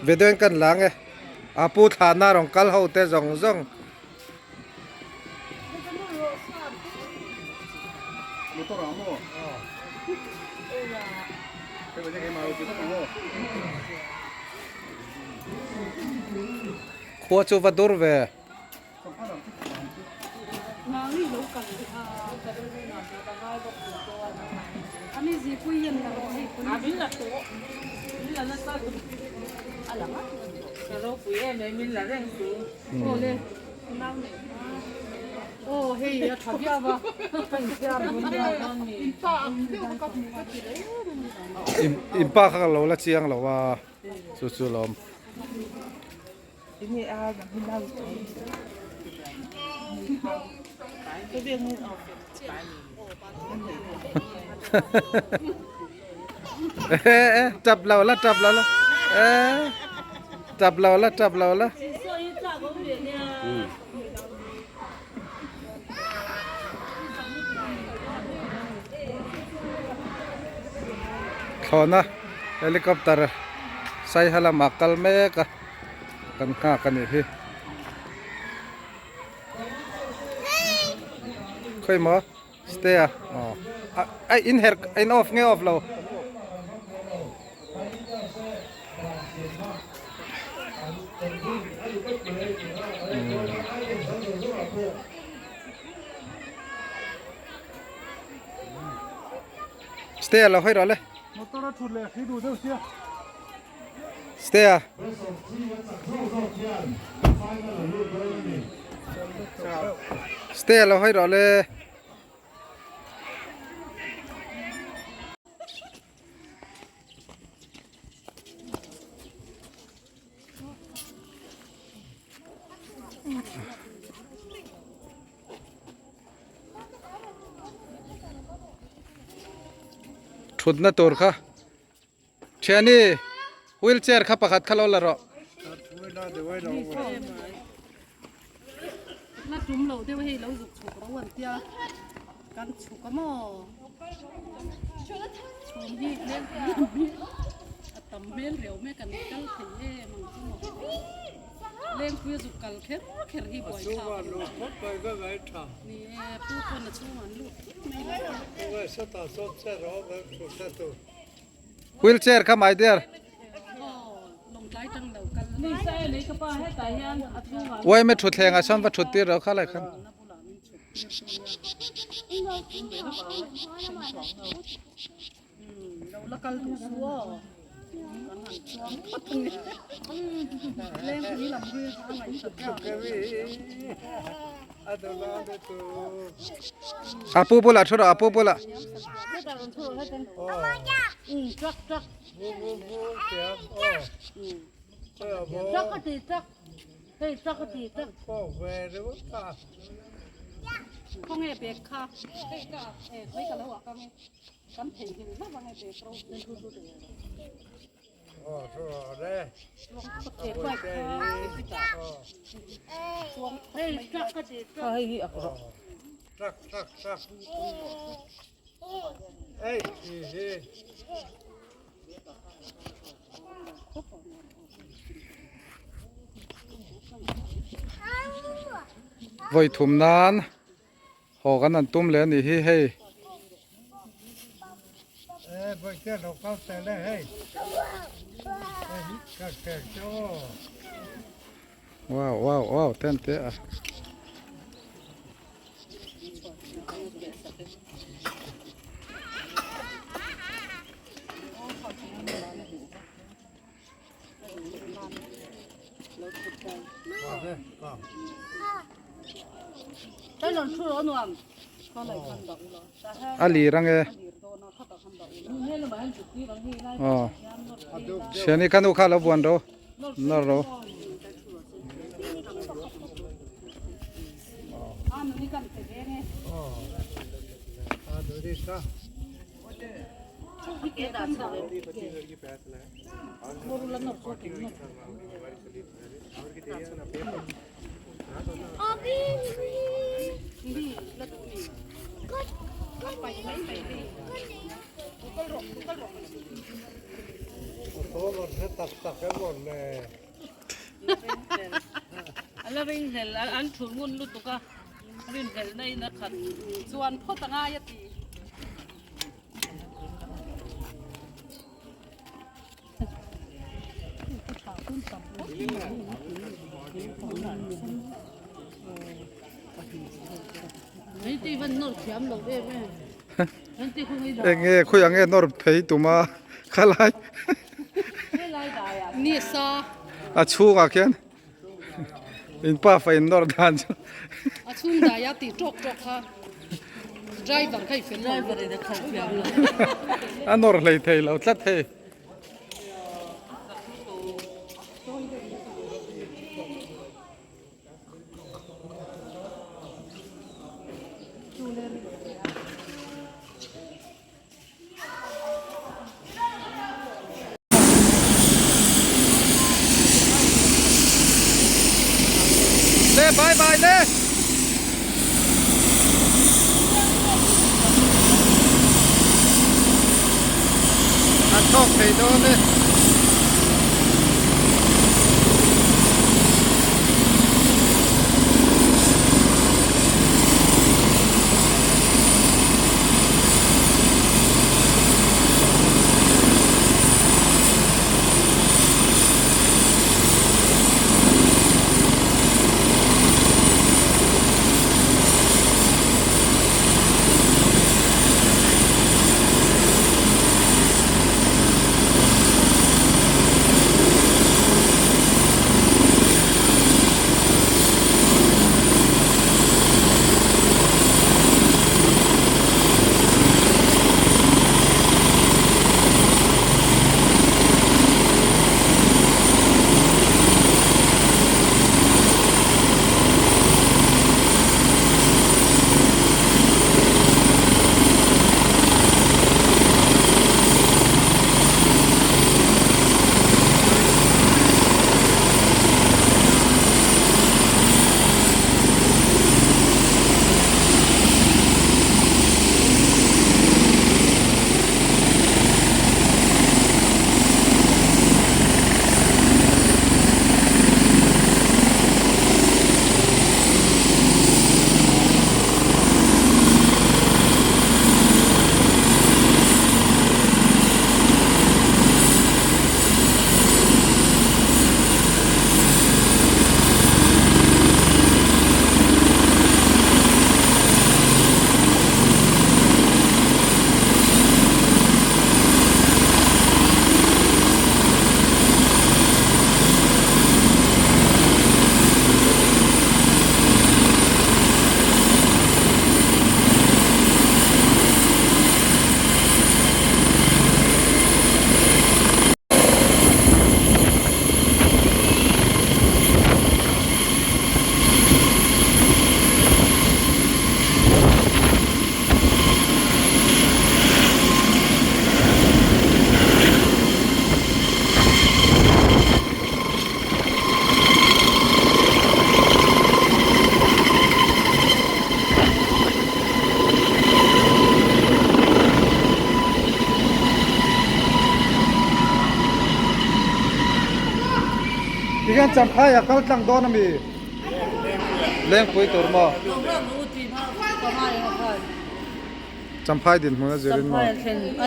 Video in kan la nge. A pu thlahna rawn kal ho te zawng zawng. Khua chu va dur ve. In pa kha ka lo la chiang lo a chu chu lawm. Tap lo la tap lo la tap lo la tap lo la. Thlawhna helicopter saiha lamah kal mek a kan nghak a nih hi khawi maw stay a aw a in herh a in off nge off lo. Stay a lo hawi rawh le. Stay a. Stay a lo hawi rawh le. Thutna tur kha thiani wheelchair kha pakhat kha lo la rawh. Wheelchair kha my dear. Uaime thutthleng ah sawn va thut tir ro kha lai khan. A pu bulah thu rawh a pu bulah. Vawi thum nan haw kan han tum leh a nih hi hei. Wow wow wow ten te a. A lir ange aw siani ka nu kha lo buan ro nawr ro. A la ringhlel an thul ngun lutuk a rinhlelhna in a khat chuan phawt a ngai a ti. Enge khawi ang nge nawr phei tuma khalai a chhungah khian in pa fa in nawr dan chu a chhung daia tih tawk tawk kha driver kha i fel lo a nawr hlei thei lo tlat hei. Le bye bye le. An thawk thei dawn e. Tikhian Champhai a kal tlang dawn ami? Lengpui tur maw? Champhai dinhmun a zirin maw?